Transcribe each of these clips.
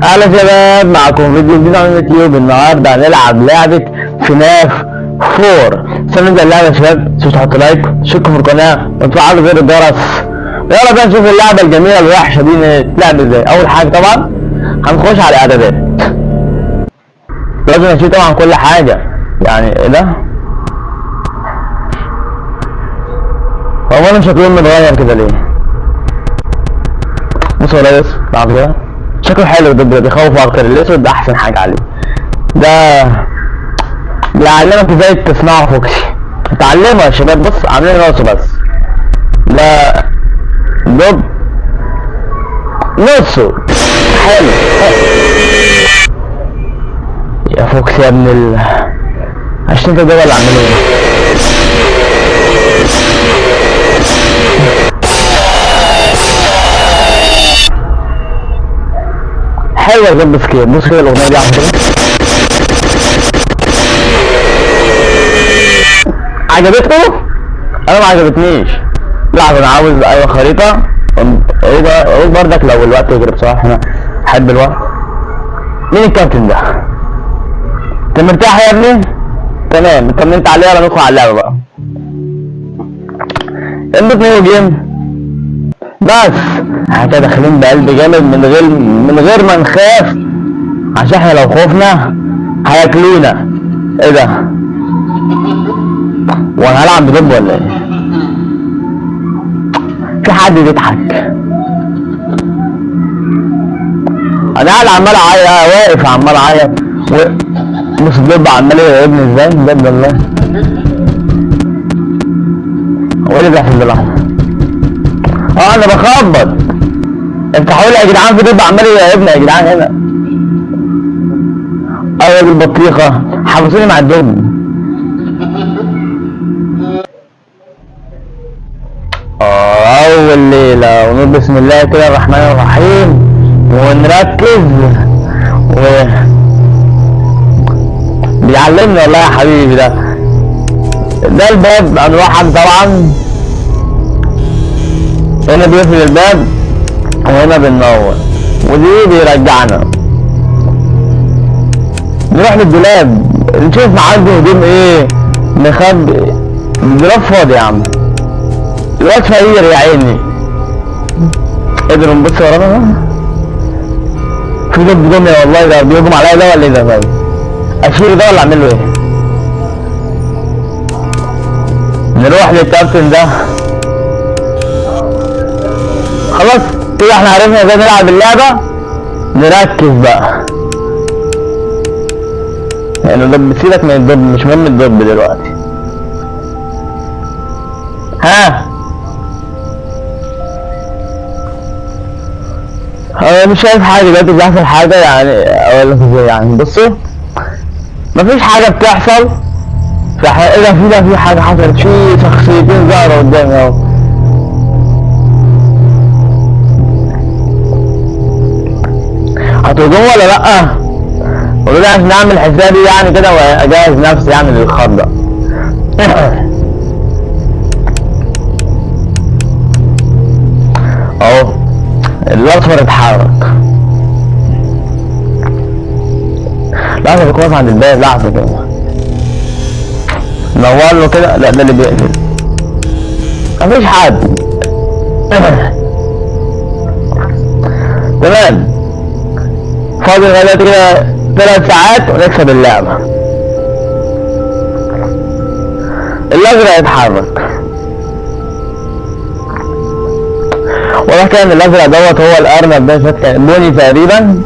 هلا شباب، معكم فيديو جديد على اليوتيوب. النهارده هنلعب لعبة FNAF 4. نبدأ اللعبة يا شباب، تنسوش تحطوا like وتشتركوا في القناة وتفعلوا زر الجرس. يلا بقى نشوف اللعبة الجميلة الوحشة دي تلعب ازاي. أول حاجة طبعا هنخش على الإعدادات، لازم نشيل طبعا كل حاجة. يعني ايه ده؟ هو انا شكلهم متغير كده ليه؟ بصوا يا ريس بعد كده شكله حلو، ده بيخوف اكتر. الاسود ده احسن حاجة عليه، ده بيعلمك ازاي تصنعه فوكسي. اتعلموا يا شباب، بص عاملين راسه بس، ده دب نصه حلو. يا فوكسي يا ابن ال عشان انت ده ولا عامل ايه؟ حلوة ال jump scare. بص كده الاغنية دي عامله كده، عجبتكم؟ انا ما عجبتنيش. لا انا عاوز ايوه خريطة. ايه ده؟ اقول بردك لو الوقت يجري بصراحة، انا احب الوقت. مين الكابتن ده؟ انت مرتاح يا ابني؟ تمام، اطمنت عليه. يلا ندخل على اللعبة بقى. input new game. بس احنا كده داخلين بقلب جامد من غير ما نخاف، عشان احنا لو خفنا هياكلونا. ايه ده؟ وانا هلعب بدب ولا ايه؟ في حد بيضحك؟ انا قاعد عمال اعيط، واقف عمال اعيط، بص الدب عمال يضربني ازاي؟ بجد والله. هو ايه اللي بيحصل دلوقتي؟ انا بخبط. افتحوا لي يا جدعان، في دب عمال يضربني يا جدعان هنا. ايوه بالبطيخه حبسوني مع الدب. اول ليلة، ونقول بسم الله كده الرحمن الرحيم ونركز. و بيعلمنا والله يا حبيبي. ده الباب هنروح طبعا، هنا بيقفل الباب وهنا بننور، ودي بيرجعنا نروح للدولاب نشوف عنده هدوم ايه نخبي. الدولاب فاضي يا عم، الواد فقير يا عيني. قدروا نبص ورانا بقى، في دب دمية والله. ده بيهجم عليا ده ولا ايه ده؟ طيب اشيله ده ولا اعمل له ايه؟ نروح للكابتن ده. خلاص كده احنا عرفنا ازاي نلعب اللعبة، نركز بقى. يعني الدب سيبك من الدب، مش مهم الدب دلوقتي. ها انا مش شايف حاجة دلوقتي بيحصل حاجة، يعني اقول لك ازاي يعني. بصوا مفيش حاجة بتحصل. ايه ده؟ في ده في حاجة حصلت، في شخصيتين ظهروا قدامي اهو. هتهجموا ولا لأ؟ قولوا لي عشان اعمل حسابي يعني كده واجهز نفسي يعني للخضة. اهو الاصفر اتحرك. لحظة بيكون واقف عند الباب. لحظة كده نور له كده. لا ده اللي بيقفل، مفيش حد. تمام، فاضل لغاية كده 3 ساعات ونكسب اللعبة. الازرق يتحرك، واضح كده ان الازرق دوت هو الارنب ده، شكل بوني تقريبا،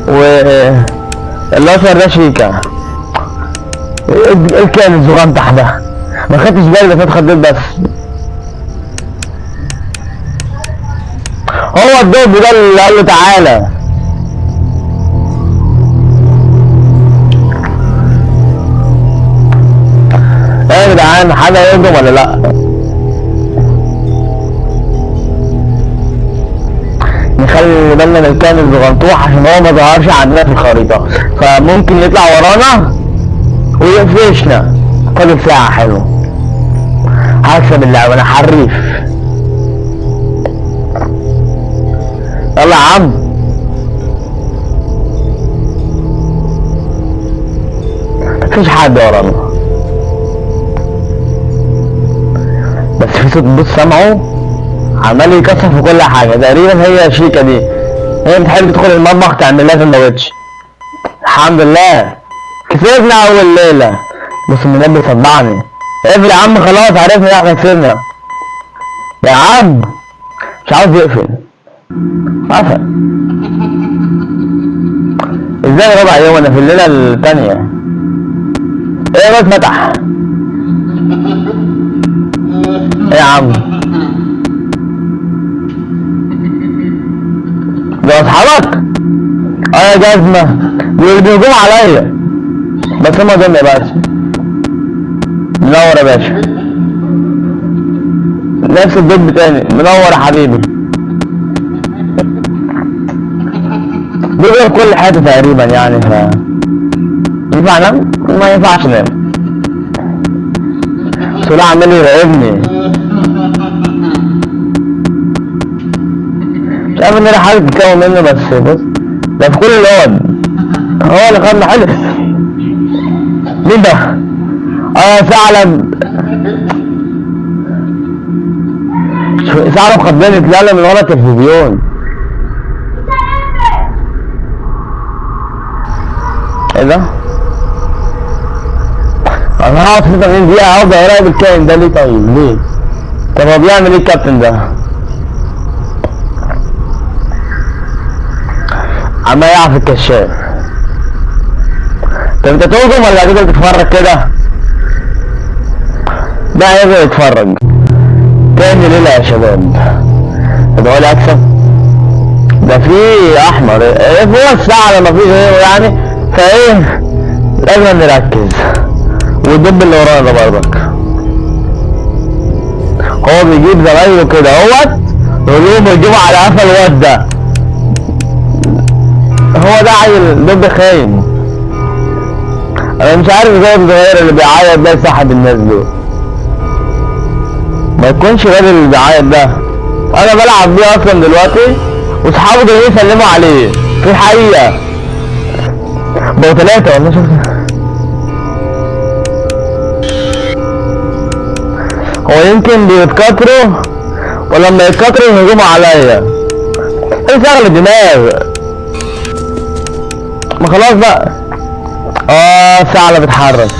والاصفر ده شيكا. ايه الكائن الزغنطح ده؟ ما خدتش بالي، بس اتخضيت. بس هو الدب ده اللي قال له تعالى. ايه يا جدعان، حد هيهجم ولا لا؟ نخلي بالنا من الكائن الزغنطوح عشان هو ما ظهرش عندنا في الخريطة، فممكن يطلع ورانا ويقفشنا. فاضل ساعة. حلو، هكسب اللعبة، انا حريف. يلا يا عم. مفيش حد ورانا، بس في صوت بص سامعه عمال يكسر في كل حاجة. تقريبا هي شيكا دي، هي بتحب تدخل المطبخ تعمل لها سندوتش. الحمد لله كسبنا اول ليلة. بص المنبه صدعني. اقفل يا عم خلاص، عرفنا احنا كسبنا يا عم. مش عاوز يقفل. قفل ازاي ربع يوم انا في الليلة التانية؟ ايه بس فتح. ايه يا عم ده اصحابك؟ اه يا جزمة بيهجموا عليا، بس هما دول يا باشا. منور يا باشا، نفس الدب تاني. منور يا حبيبي. بيغير كل حاجة تقريبا يعني. ف ينفع انام؟ ما ينفعش انام. صلاح عمال يراقبني، مش عارف ان انا حاجة تتكون منه. بس بص ده في كل الاوض هو اللي خد محل. مين ده؟ اه ثعلب. ثعلب خضني، طلع لي من ورا التلفزيون. ايه ده؟ انا هقعد 86 دقيقة اقعد اراقب الكائن ده ليه؟ طيب ليه؟ طب هو بيعمل ايه الكابتن ده؟ عمال يلعب في الكشاف. طب انت تهجم ولا هتفضل تتفرج كده؟ ده هيفضل يتفرج. تاني ليلة يا شباب. ادعوا لي اكسب. ده في احمر، ايه هو الساعة مفيش غيره يعني، فايه لازم نركز. والدب اللي ورانا ده برضك هو بيجيب زمايله كده اهوت، يقول لهم يجيبوا على قفا الواد ده. هو ده عيل دب خاين. انا مش عارف ازاي الصغير اللي بيعيط ده يسحب الناس دول. ما يكونش الراجل اللي بيعيط ده انا بلعب بيه اصلا دلوقتي، واصحابه جايين يسلموا عليه في الحقيقة. بقوا 3 والله. شفت هو يمكن بيتكاثروا، ولما يتكاثروا يهجموا عليا. ايه شغل الدماغ؟ ما خلاص بقى. ثعلب بتحرك.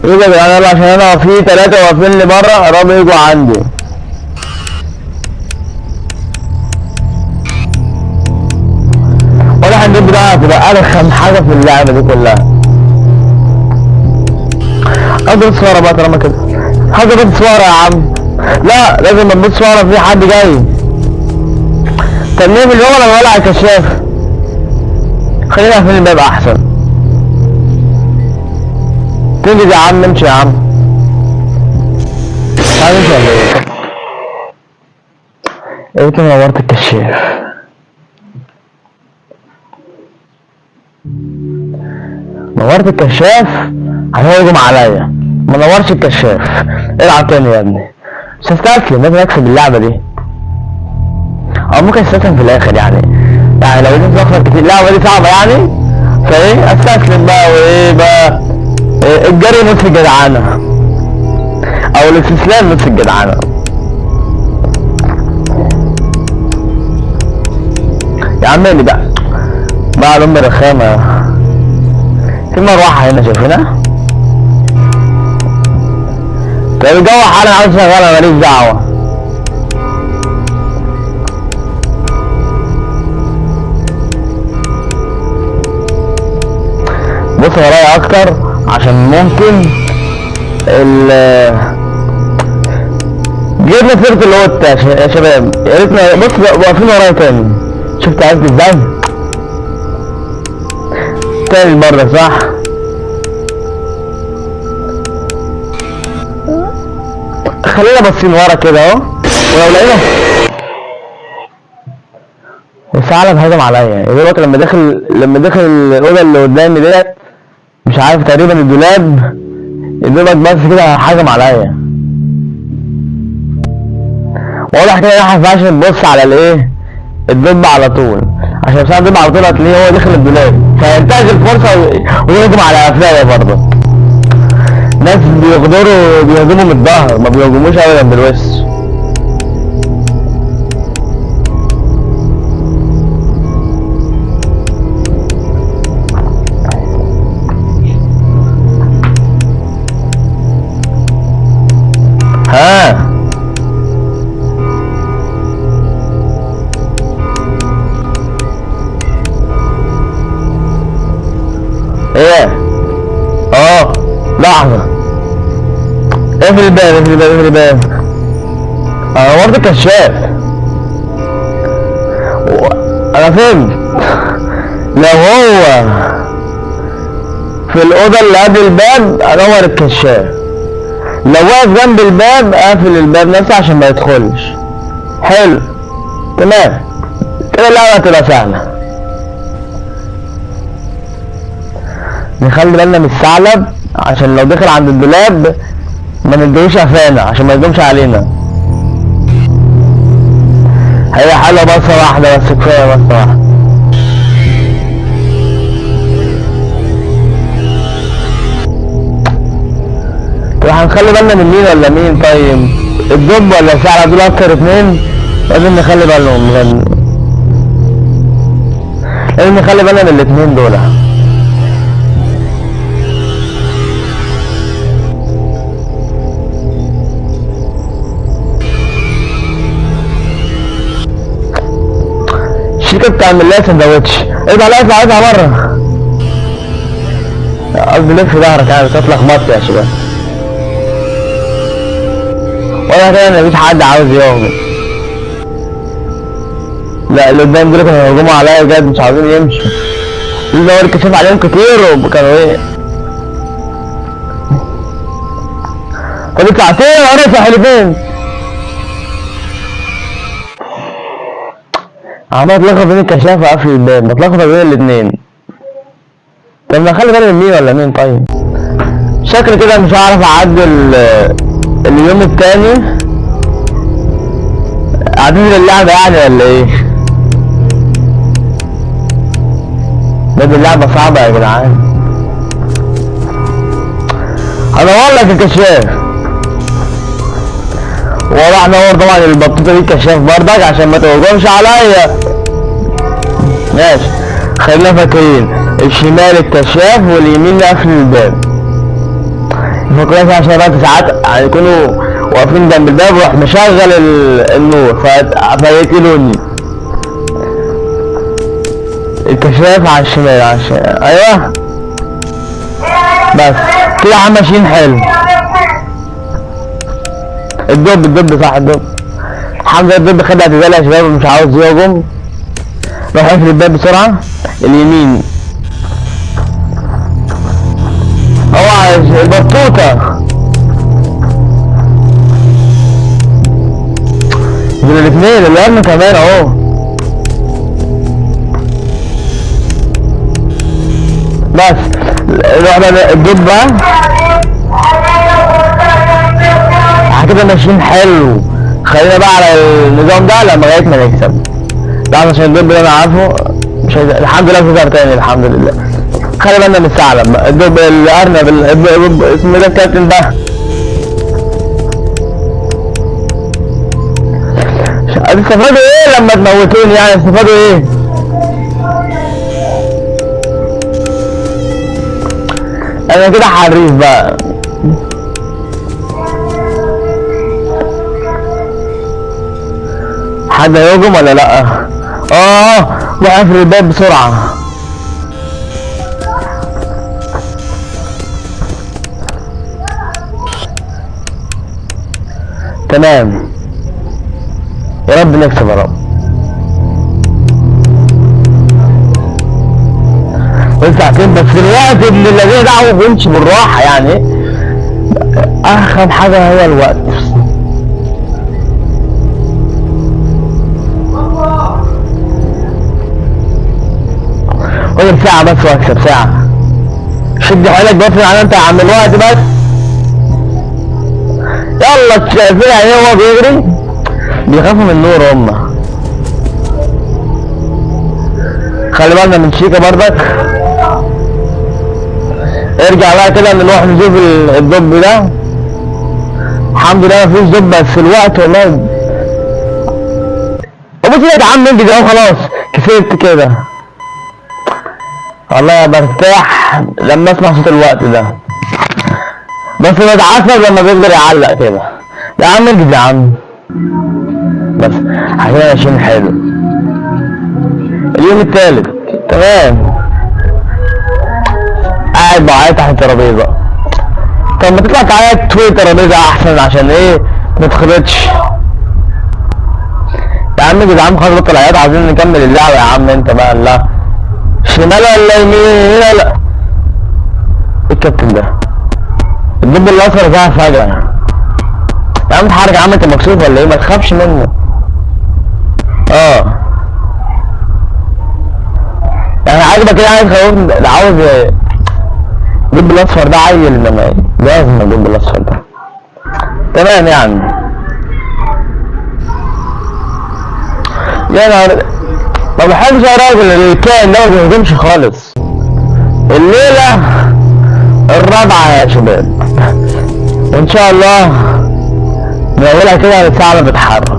ايه ده يا جدعان؟ يلا عشان انا في 3 واقفين لي بره، قربوا يجوا عندي. واضح ان الدب ده هتبقى ارخم حاجة في اللعبة دي كلها. اضرب صورة بقى طالما كده. هضرب صورة يا عم. لا لازم ابص ورا، في حد جاي. طب نقفل الباب ولا نولع الكشاف؟ خلينا قافلين الباب احسن. تنجز يا عم، امشي يا عم. تعالى امشي ولا ايه؟ يا ريتني نورت الكشاف. نورت الكشاف هيهجم عليا. ما نورش الكشاف. العب تاني يا ابني. مش هستسلم، لازم اكسب اللعبة دي. او ممكن استسلم في الاخر يعني لو جبت اخر كتير. اللعبة دي صعبة يعني، فايه استسلم بقى. وايه بقى؟ إيه الجري نص الجدعانة، او الاستسلام نص الجدعانة. يا عم اللي بقى بقى لام الرخامة. في مروحة هنا شايفينها؟ طب الجو حالا عاوز شغالة، ماليش دعوة. بص ورايا اكتر عشان ممكن ال جبنا سيرة القطة يا شباب. يا ريتنا بص واقفين ورايا تاني. شفت عرفت ازاي؟ تاني مرة صح؟ خلينا باصين ورا كده اهو، ولو لقينا الثعلب هجم عليا. يا دوبك لما دخل الاوضة اللي قدامي ديت، مش عارف تقريبا الدولاب، يا دوبك بس كده هجم عليا. واضح كده ان احنا ما ينفعش نبص على الايه الدب على طول، عشان بساعة الدب على طول هتلاقيه هو داخل الدولاب، فينتهز الفرصة ويهجم على قفايا برضه. ناس بيغدروا، بيهجموا من الظهر، ما بيهجموش ابدا بالوش. ها ايه؟ لحظة، اقفل الباب اقفل الباب اقفل الباب. انا برضه كشاف، انا فهمت. لو هو في الأوضة اللي قبل الباب انور الكشاف، لو واقف جنب الباب اقفل الباب نفسه عشان ما يدخلش. حلو تمام كده، اللعبة هتبقى سهلة. نخلي بالنا من الثعلب عشان لو دخل عند الدولاب ما نديهوش قفانا عشان ما يهجمش علينا. هي حلوة بس واحدة بس، كفاية بس واحدة. طب هنخلي بالنا من مين ولا مين؟ طيب الدب ولا الثعلب؟ دول اكتر اتنين لازم نخلي بالهم، لازم نخلي بالنا من الاتنين دول. الشركة بتعمل لها سندوتش. اطلع لا اطلع اطلع بره، قصدي لف ظهرك يعني، اتلخبطت يا شباب. ولا كده مفيش حد عاوز يهجم. لا اللي قدام دول كانوا هيهجموا عليا بجد، مش عاوزين يمشوا. اللي هو الكشاف عليهم كتير وكانوا ايه. فاضل ساعتين وانا حلفين. عمال اتلخبط بين الكشاف وقفل الباب، بتلخبط بين الاتنين. طب ما اخلي بالي من مين ولا مين؟ طيب شكل كده مش هعرف اعدل اليوم التاني. اعتذر اللعبة يعني ولا ايه؟ ده اللعبة صعبة يا جدعان. هدور لك الكشاف، وراح نور طبعا البطوطة دي كشاف بردك عشان ما تهجمش عليا. ماشي، خلينا فاكرين الشمال الكشاف واليمين قفل الباب. فاكرين عشان بقى ساعات هيكونوا واقفين جنب الباب وراح مشغل النور فيقتلوني. الكشاف على الشمال، على الشمال، ايوه بس كده عم ماشيين حلو. الدب الدب صح، الدب الحمد لله الدب خد اعتزال يا شباب، مش عاوز يهجم. روح اقفل الباب بسرعة. اليمين اوعى البطوطة، دول الاتنين اللي قبل كمان اهو. بس روح بقى الدب بقى كده ماشيين حلو. خلينا بقى على النظام ده لما لغاية ما نكسب. لا عشان الدب ده انا عارفه مش عايز... الحمد لله ظهر تاني الحمد لله. خلي بالنا من الثعلب، الدب، الارنب، اسمه ده الكابتن ده. هتستفادوا ايه لما تموتوني يعني؟ استفادوا ايه؟ انا كده حريف بقى. حد هيهجم ولا لا؟ روح اقفل الباب بسرعة. تمام، يا رب نكسب يا رب. ساعتين بس الوقت ابن الذين دعوه بيمشي بالراحة يعني. اخر حاجة هي الوقت. قول ساعة بس واكسب ساعة. شد حيلك بس يعني انت يا عم الوقت بس. يلا شايفين يعني هو بيجري، بيخافوا من النور هما. خلي بالنا من شيكا برضك. ارجع بقى كده نروح نشوف الدب ده. الحمد لله مفيش دب، بس الوقت والله. ابص يا عم انت ده خلاص كسبت كده. والله برتاح لما اسمع صوت الوقت ده، بس بتعصب لما بيفضل يعلق كده. يا عم انجز يا عم، بس احنا ماشيين حلو. اليوم التالت تمام. قاعد بعيط تحت الترابيزة. طب ما تطلع تعيط فوق الترابيزة احسن، عشان ايه ما تخبطش. يا عم يا عم خلاص بطل عياط، عايزين نكمل اللعبة يا عم. انت بقى لا شمال ولا يمين؟ لا لا الكابتن ده الدب الاصفر ده فجأة. يا عم اتحرك يا عم، انت مكسوف ولا ايه؟ ما تخافش منه. يعني عاجبك كده؟ عايز خوفني ده، عاوز الدب الاصفر ده عيل، انما لازم الدب الاصفر ده. تمام يعني. يا نهار، ما بحبش يا راجل الكائن ده ما بيهجمش خالص. الليلة الرابعة يا شباب، وإن شاء الله نقولها كده على الساعة بتتحرك،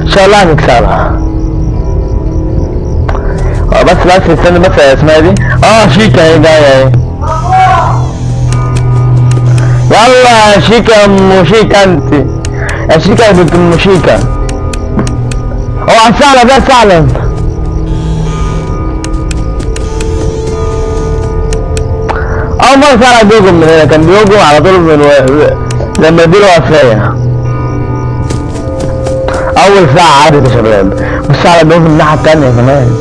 إن شاء الله هنكسبها. بس استنى بس يا اسمها دي. شيكا اهي جاية اهي. يلا يا شيكا يا ام شيكا، انت يا شيكا يا بنت ام شيكا. اوعى الثعلب ده، الثعلب. أول مرة ثعلب بيهجم من هنا، كان بيهجم على طول من لما يديله قفاية. أول ساعة عدت يا شباب، والثعلب بيهجم من الناحية التانية كمان.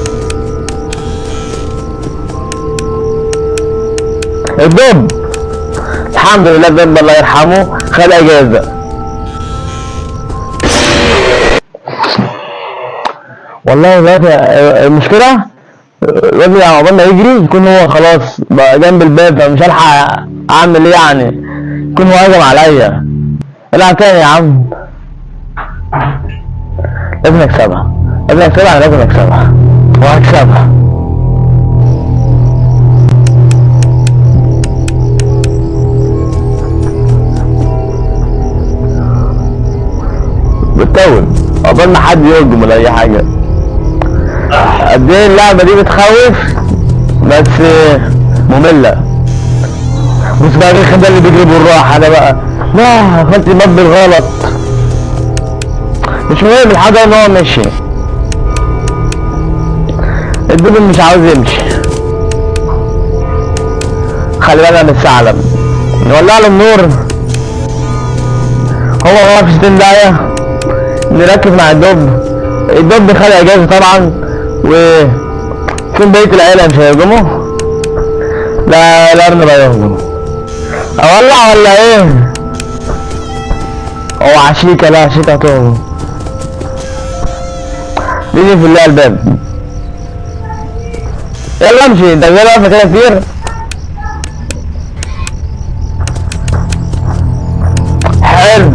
الدب الحمد لله، الدب الله يرحمه خد أجازة. والله دلوقتي المشكلة الراجل عقبال ما يجري يكون هو خلاص بقى جنب الباب، فمش هلحق اعمل ايه يعني، يكون هو هجم عليا. العب تاني يا عم، لازم اكسبها، لازم اكسبها، انا لازم اكسبها وهكسبها. بتطول عقبال ما حد يهجم ولا اي حاجة. قد ايه اللعبة دي بتخوف بس مملة. بص بقى الرخم ده اللي بيجري بالراحة ده بقى، لا خدت الباب بالغلط. مش مهم الحاجة ان هو مشي. الدب مش عاوز يمشي. خلي بالنا من الثعلب، نولع له النور. هو واقف في 60 دقيقة. نركز مع الدب. الدب خد اجازة طبعا، و فين بقية العيلة مش هيهجموا؟ لا الأرنب هيهجم. أولع ولا إيه؟ أوعى شيكا، لا شيكا هتهجم. نيجي في الله الباب. يلا امشي، انت جاي واقفة كده كتير. حلو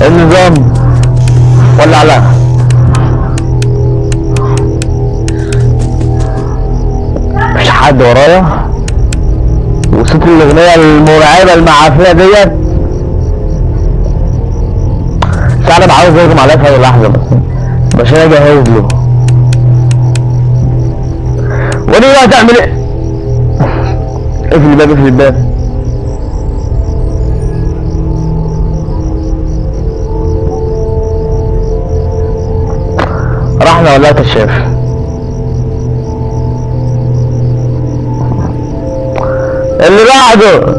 النظام. ولع لها. مفيش حد ورايا، وصوت الأغنية المرعبة المعفنة ديت. ثعلب عاوز يهجم عليا في أي لحظة، بس عشان أجهز له. ودي بقى تعمل إيه؟ اقفل الباب، اقفل الباب. رحنا والله كشاف. اللي بعده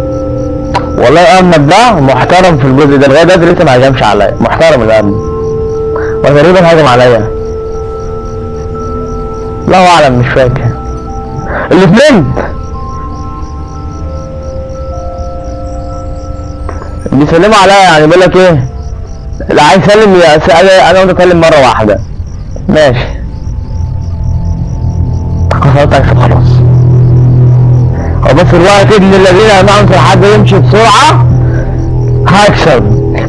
والله الأرنب ده محترم في الجزء ده، لغاية دلوقتي لسه ما هجمش عليا. محترم الأرنب، وتقريبا هجم عليا، الله أعلم مش فاكر. الاتنين بيسلموا عليا، يعني بيقول لك ايه، اللي عايز يسلم انا وانت اسلم مرة واحدة. ماشي خلاص اكسب خلاص. هو بس الوقت ابن الذين معهم في حد يمشي بسرعة هكسب،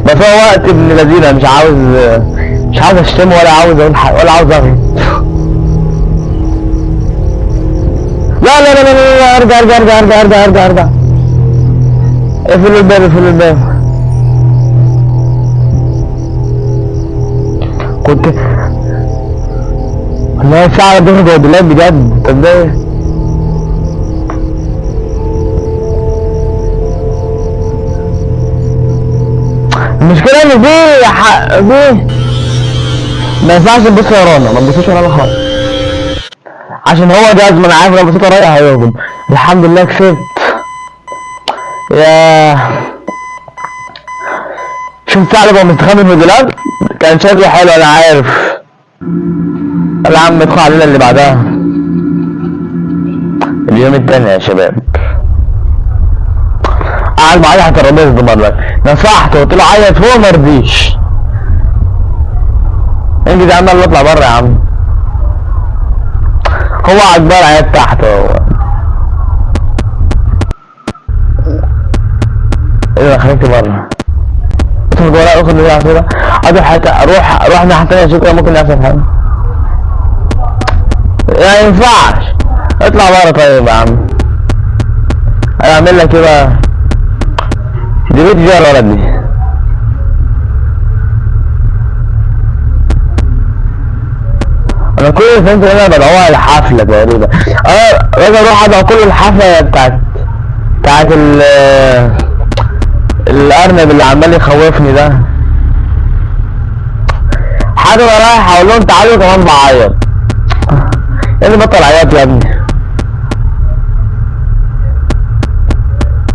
بس هو وقت ابن الذين مش عاوز مش عاوز اشتمه ولا عاوز اقول حاجة ولا عاوز اغلط. لا لا لا لا لا، ارجع ارجع ارجع ارجع ارجع ارجع ارجع. اقفل الباب اقفل الباب. كنت والله ساعة دخل جوه الدولاب بجد. طب ده ايه؟ المشكلة ان دي دي ما ينفعش تبص ورانا، ما تبصوش ورانا خالص عشان هو جاز. ما انا عارف لو بصيت ورايا هيهجم. الحمد لله كسبت. يا شوف ثعلب هو مستخبي في الدولاب، كان شكله حلو انا عارف. يلا يا عم ادخل علينا اللي بعدها. اليوم التاني يا شباب. قعد معايا على الترابيزة دي مرة، نصحته قلت له عيط فوق ما رضيش. انجز يا عم يلا اطلع بره يا عم. هو عجبان عيط تحت هو. ايه ده خرجت بره. ادخل جوه، لا ادخل جوه كده. ادخل حتة، اروح اروح ناحية تانية اشوف كده ممكن يحصل حاجة. ما ينفعش اطلع بره. طيب يا عم انا اعمل لك ايه بقى؟ دي بيت دي ولا ولد دي؟ انا كل اللي فهمت ان انا بدعوها الحفلة تقريبا. انا لازم اروح ادعو كل الحفلة بتاعت الارنب اللي عمال يخوفني ده. حاجة انا رايح اقول لهم تعالوا كمان بعيط. يا ابني بطل عياط يا ابني.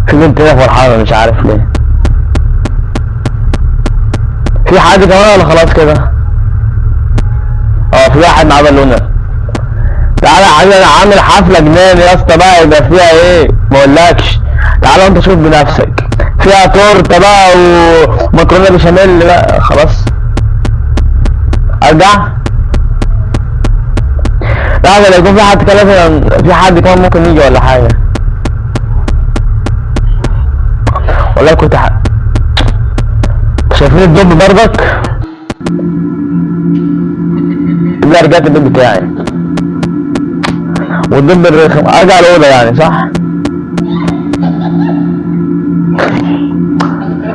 في بنت هنا فرحانة مش عارف ليه. في حد كمان ولا خلاص كده؟ اه في واحد معاه بالونة. تعالى يا حبيبي انا عامل حفلة جنان يا اسطى بقى، يبقى فيها ايه؟ ما اقولكش. تعالى انت شوف بنفسك. فيها تورته بقى ومكرونه بشاميل بقى. خلاص ارجع. لا ده لو يكون في حد كده مثلا، في حد كمان ممكن يجي ولا حاجة. والله كنت شايفين الدب برضك؟ لا رجعت البيت بتاعي والدب الرخم. ارجع الاوضة يعني صح؟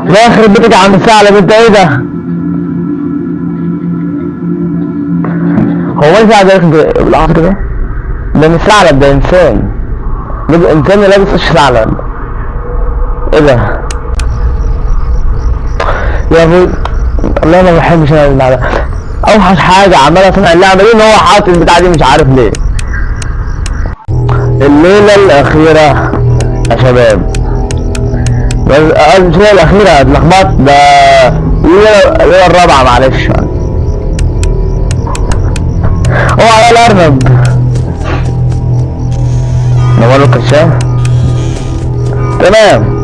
لا يخرب بيتك يا عم الثعلب، انت ايه ده؟ هو ايه الثعلب ده بالعصر كده؟ ده مش ثعلب، ده انسان. ده انسان لابس وش ثعلب. ايه ده؟ يا ابوي والله ما بحبش انا البتاع ده. اوحش حاجة عمال اصنع اللعبة دي ان هو حاطط البتاع دي مش عارف ليه. الليلة الاخيرة يا شباب، بس مش الليلة الاخيرة، اتلخبطت، ده الليلة الرابعة معلش. هو على الارنب نور الكشاف. تمام.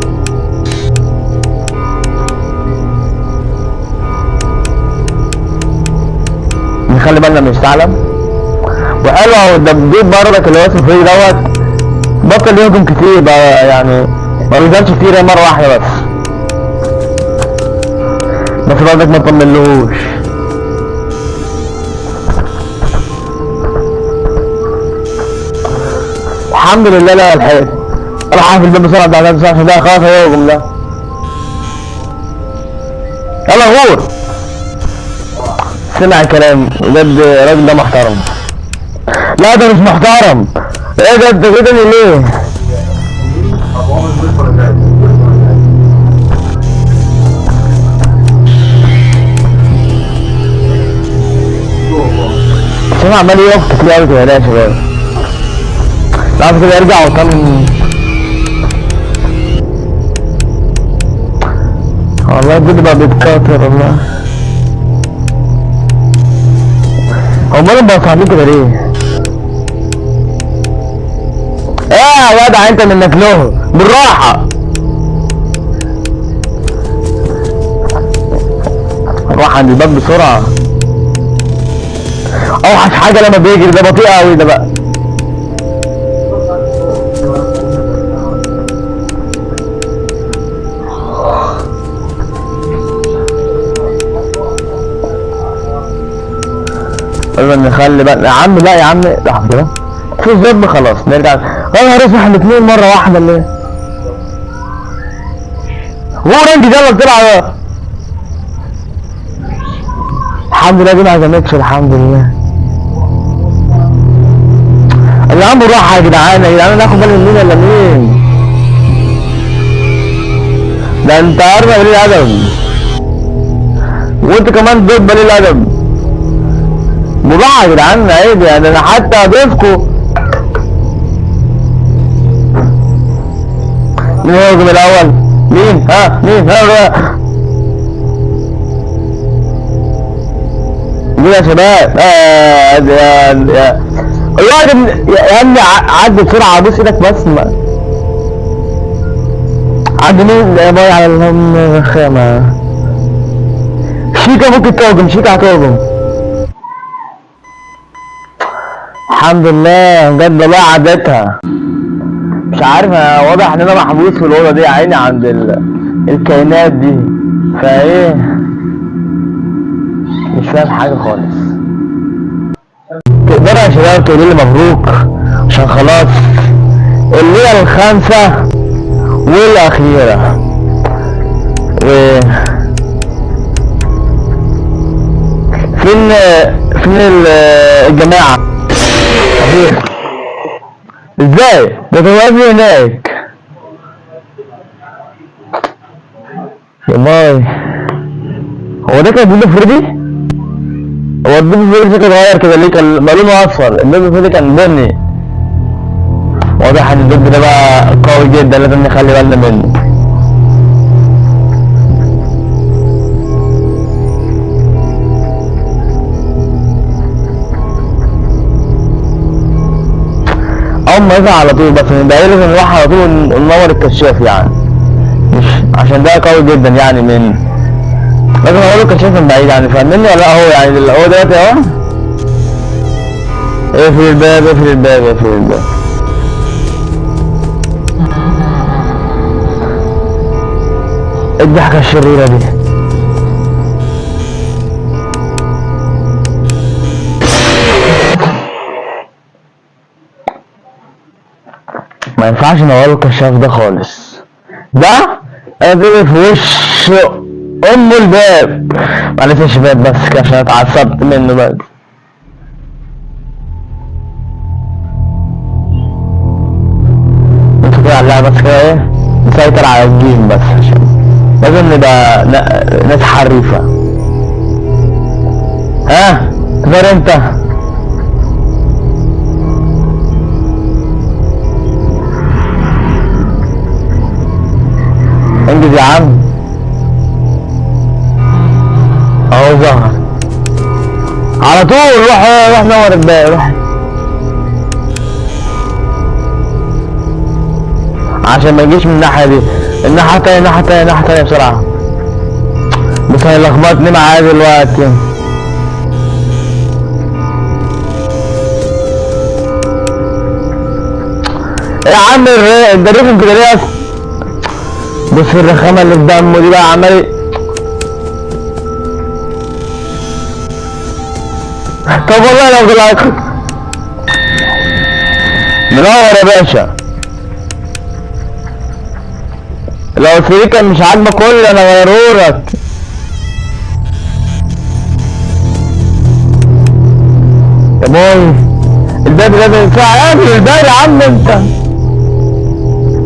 نخلي بالنا من الثعلب. وحلو اهو الدبدوب برضك اللي هو اسمه فريد دوت بطل يهجم كتير بقى، يعني ما بيظهرش كتير، مرة واحدة بس. بس برضك ما تطمنلهوش. الحمد لله لا لحقت. راح اقفل الباب بسرعة بتاع ده عشان ده خلاص هيهجم ده. يلا غور. سمع كلام بجد، الراجل ده محترم. لا ده مش محترم. ايه ده انت كده ليه؟ سمع عمال يقف كتير قوي كده يا شباب. بعد كده يرجع وطن. والله الجد بقى بيتكاثر والله. امال بقى صاحبين كده ليه؟ ايه يا جدع انت منك له بالراحة. روح عند الباب بسرعة. اوحش حاجة لما بيجري ده بطيء قوي ده بقى. لازم نخلي بقى يا عم. لا يا عم لحظة كده، في الزب خلاص نرجع. يا نهار اسود، الاثنين مرة واحدة ليه؟ غور انت، يلا بسرعة. الحمد لله دي ما هزمتش، الحمد لله. يا جدعان بالراحة يا جدعان، يا جدعان ناخد بالنا من مين ولا مين؟ ده انت عارف قليل ادب، وانت كمان ضد قليل ادب. بالراحة يا جدعان، عيب يعني، انا حتى اضيفكوا. مين هيهجم الاول؟ مين؟ ها مين؟ ها مين يا شباب؟ يا يا ابني عدي بسرعة، ابوس ايدك بس. ما عدي مين يا باي على الخامة. شيكا ممكن تهجم، شيكا هتهجم. الحمد لله بجد والله عدتها. مش عارف، واضح ان انا محبوس في الاوضة دي يا عيني عند الكائنات دي، فايه مش فاهم حاجة خالص. تقدروا يا شباب تقولوا لي مبروك، عشان خلاص الليلة الخامسة والاخيرة. و فين الجماعة؟ ازاي؟ ده كان واقف هناك يا ماي. هو ده كان بيقول فريدي؟ هو البيبي فريدي كان اتغير كده ليه؟ كان لونه اصفر، البيبي فريدي كان بني. واضح ان الدب ده بقى قوي جدا، لازم نخلي بالنا منه. اول ما يظهر على طول، بس من بعيد لازم نروح على طول وننور الكشاف يعني، مش عشان ده قوي جدا يعني، من لازم اقول الكشاف من بعيد يعني، فاهمني ولا لا؟ هو يعني اللي هو دلوقتي اهو. اقفل الباب، اقفل الباب، اقفل الباب. الضحكة الشريرة دي. ما ينفعش نغير الكشاف ده خالص، ده انا في وش ام الباب. معلش يا شباب بس كده عشان اتعصبت منه بس. انتوا كده على اللعبة بس كده، ايه نسيطر على الجيم بس، عشان لازم نبقى ناس حريفة. ها تقدر انت؟ انجز يا عم. اهو ظهر على طول. روح روح نور الباب، روح عشان ما يجيش من الناحية دي. الناحية التانية، الناحية التانية، الناحية التانية بسرعة. بس هيلخبطني معاه دلوقتي. يا عم ده رخم كده ليه اصلا؟ بص الرخامة اللي في دمه دي بقى عمال. طب والله لو طلعت منور يا باشا. لو الفريق كان مش عاجبك كله انا غيرهولك. يا باي الباب لازم يدفع. يا ابني الباب يا عم انت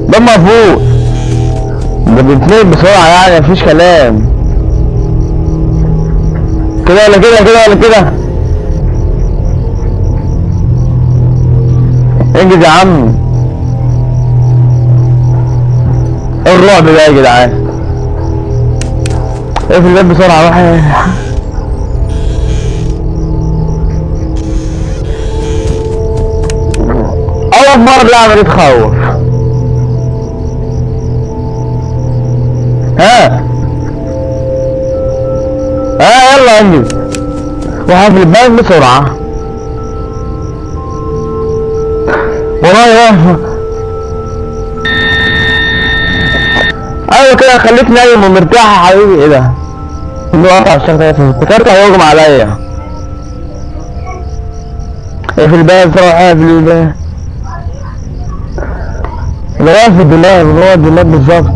ده مفروض ده بيتنقل بسرعة يعني، مفيش كلام. كده ولا كده، كده ولا كده. انجز يا عم. ايه الرعب ده يا جدعان؟ اقفل الباب بسرعة. روح أول مرة اللعبة دي تخوف. ها ها يلا انجز. وقفل الباب بسرعة. ورايا واقفة. ايوه كده، خليك نايم ومرتاح يا حبيبي. ايه ده؟ اللي وقع على الشنطة افتكرت هيهجم عليا. اقفل الباب بسرعة، اقفل الباب. ده واقف في الدولاب، جوه الدولاب بالظبط.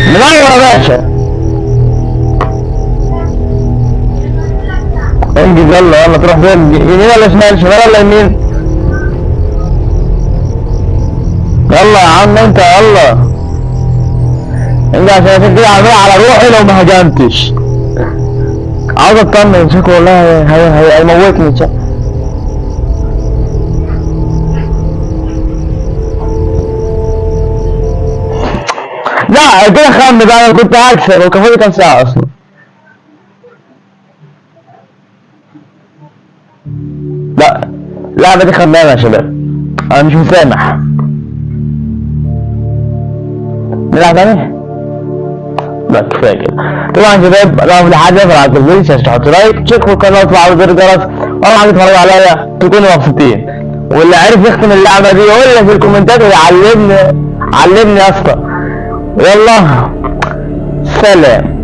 منور يا باشا. انجز يلا يلا، تروح فين؟ يمين ولا شمال؟ شمال ولا يمين؟ يلا يا عم انت يلا انت، عشان كده عامل على روحي لو ما هجمتش. عاوز اطمن شكله والله هيموتني شكله. لا كده خم بقى، انا كنت هكسب وكان فاضل كام ساعة اصلا. لا اللعبة دي خمامة يا شباب، انا مش مسامح. نلعب تاني؟ لا كفاية كده. طبعا يا شباب لو في حاجة في الفيديو تحط لايك، تشتركوا في القناة وتفعلوا زر الجرس، وانا عايز تتفرجوا عليا تكونوا مبسوطين. واللي عرف يختم اللعبة دي يقول لي في الكومنتات ويعلمني، علمني يا اسطى. يلا سلام.